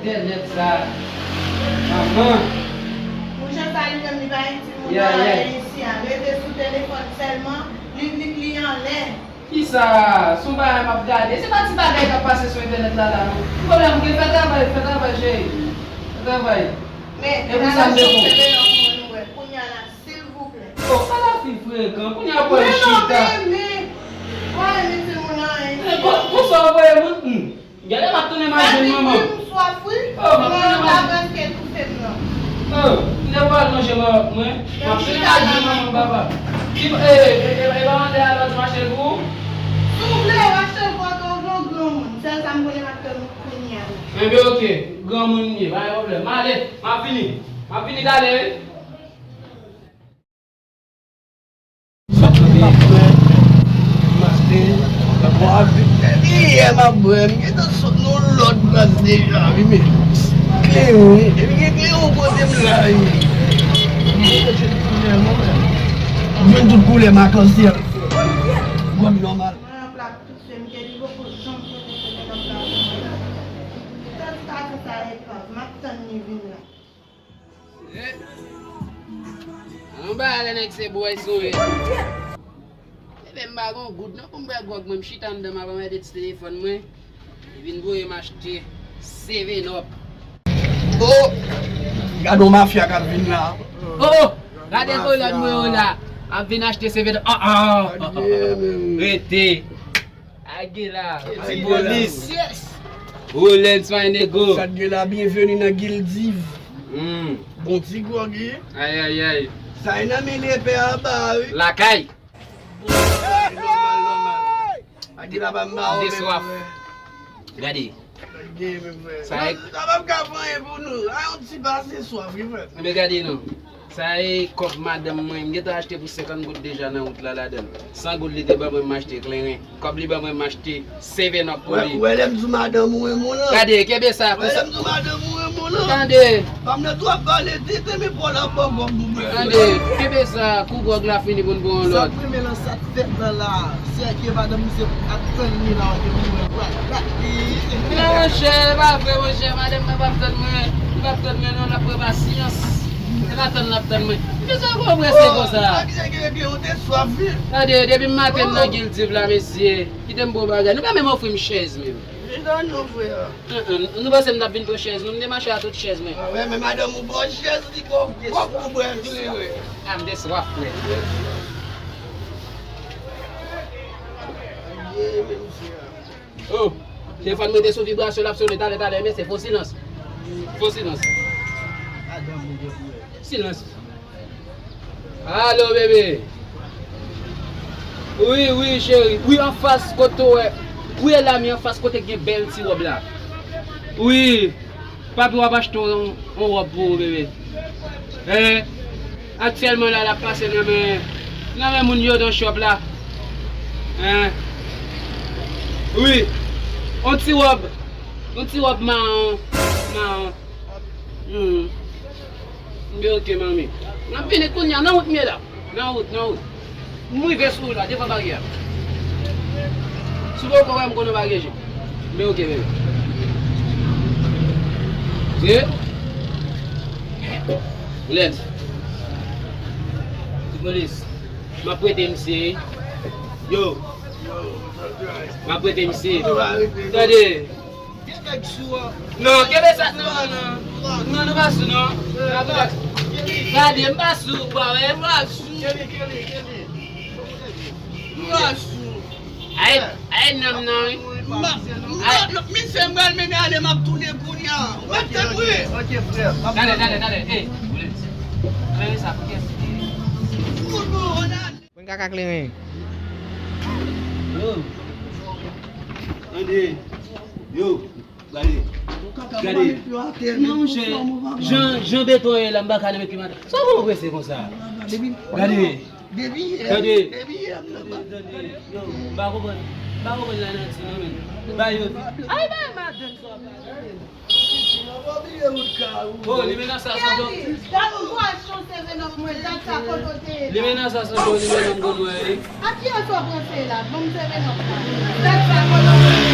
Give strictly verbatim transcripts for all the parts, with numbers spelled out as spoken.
Entènèt sa. Manman. Mouche sa li menm li pa gen timoun nan isi a. Rete sou telefòn sèlman, li, li, li anlè. Kisa? Se yon bagay m ap gade. Se pa ti bagay k ap pase sou entènèt la, la, non. Ki pwoblèm ou gen? Fè travay, fè travay, cheri. Fè travay. Men, e pou sa m te fon. Kounya la, silvouplè. Oh, ala fi frekan. Kounya pou al chita. Men non, men, men. Mwen renmen timoun nan, hein. Kon, konsa w voye moun? Hmm. Gade m ap tounen manje manman. M swaf wi. Oh, m ap tounen manje. Mwen pa prèske toufe m nan. Oh, m te pral manje mwen. M ap tounen manje manman papa. Ki, e, e, e, e pa mande a lòt m achte l pou ou? Si w vle, w achte l pou ou, ou vle w granmoun. Sèl sa m konnen m ap tann ou kounya. Enben, oke. Granmoun m ye, pa gen pwoblèm. M ale, m ap vini. M ap vini talè, wi. Sa k ap fè maten, la bwè, depi yè m ap bwè, m gentan sot nan yon lòt plas deja, wi, men kleren, epi gen kleren kote m la, wi. M jwenn tout koulè makansyèl. Gwòg nòmal. Mwen an plak tout fè m ke li poko janm pote fè nan plak. Tan sa, tan sa e grav, m ap tann li vin la. Eh? Anba lè nèg se bwè sou ye. Ebyen m pa gon goud non pou m bwè gwòg mwen, m chita anndan m ap anmède ti telefòn mwen. Li vin voye m achte seven up. Oh! Gade yon mafya k ap vin la. Oh! Gade kolòn mwen yo la. Ap vin achte seven up. Ah, ah, ah, ah, ah. Rete. Agi la, ti polis. Yes. Rollens, my nigga. Sa t gen la, byenveni nan Gildiv. Hmm. Bon ti gwòg, wi. Ay, ay, ay. Sa e nan men lepè anba, wi. Lakay. Nòmal, nòmal. Agi la pa m ba ou, men, frè. Gade. Sa e. Nou ta p ap ka fè anyen pou nou. A yon ti pase swaf, wi, frè. Men gade non. Sa e kòb madanm mwen, m gentan achte pou senkant goud deja nan wout la ladan l. San goud li te ban mwen, m achte kleren. Kòb li ban mwen, m achte seven up pou li. Ou wè lè m di w madanm ou renmen w lan? Gade, kenbe sa. Ou wè lè m di w madanm ou renmen w lan? Tande. Pa m nan twò pale, tete men pa w la bò kòb ou bwè. Tande, kenbe sa, kou gwòg la fini pou n pran yon lòt. Sa k renmen lan sa t fèt lan la. Sèke madanm misye ap tann li la, ok, pou mwen. Wè, wè. Men monchè, e pa vre, monchè, madanm mwen p ap tann mwen. Li p ap tann mwen non, l ap pran pasyans. Se pa tann l ap tann mwen. Misye gon prese konsa. Tande, depi maten m nan Gildiv la, mesye. Kite m ba w bagay. Nou pa menm ofri m chèz menm. Vin nan nou, frè. Hein, hein, nou panse m t ap vin pran chèz nou? M te mache a tout chèz mwen. Ah, wè, men madanm ou ba w chèz, li ba w kòb pou bwè kleren. Ah, m te swaf, frè. Oh, telefòn mwen te sou vibrasyon, l ap sonnen talè, talè, mesye, fò silans. Fò silans. Silans. Alo, bebe. Wi, wi, cheri. Wi, anfas kote w wè. Wi, e la mi anfas kote k gen bèl ti wòb la. Wi. Papi, w ap achte yon, yon wòb pou ou, bebe. Hein? Aktyèlman la, l ap pase nan men, nan men moun yo nan shop la. Hein? Wi. Yon ti wòb. Yon ti wòb mawon. Mawon. Hmm. Mwen oke, manmi. N ap vini kounye a, nan wout m ye la. Nan wout, nan wout. M rive sou ou la, devan baryè a. Si w poko wè m, konnen w pa gen je. Mwen oke, bebe. Se? Lens. Ti polis. M ap prete misye. Yo. M ap prete misye. Tande. Gen nèg sou an. Non, kenbe sa, non, non, non. Non, nou pa sou, non. Gade, m pa sou, ou pa wè? M pa sou. Kenbe, kenbe, kenbe. M pa sou. Ay, ay, nanm nan, wi. M pa, m pa, misye, m pral mennen ale, m ap tounen kounye a. Ou mèt tande, wi. Ok, frè. Talè, talè, talè. Ey, klere sa pou kès. Pran kaka kleren. Yo. Tande. Yo. Gade. Gade. Non, monchè. Jan, jan beton ye la, m pa ka leve ki maten. Sa w pran prese konsa? Gade. Depi yè. Tande. Depi yè, m nan maten. Yo, m pa konprann. M pa konprann la nati non, men. Ba yo. Ay, ba yo madanm sa w ap pale. Oh, li mennen sa sou do. Dat m pral chanje seven up mwen, dat sa kote w te ye la. Li mennen sa sou do, li mennen m gon wè, wi. A kiyès w ap ranse la? Ban m seven up la. Dat sa kote w te ye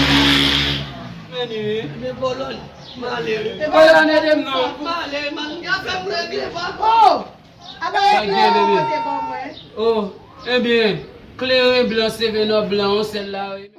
la. Vini wi. Men Polòn, m ale wi. Polòn, ede m non. M ale, man, y ap fè m regle, papa. Oh! Aba e kleren w pote ban mwen. Oh, ebyen, kleren blan, seven up blan, yon sèl la wi.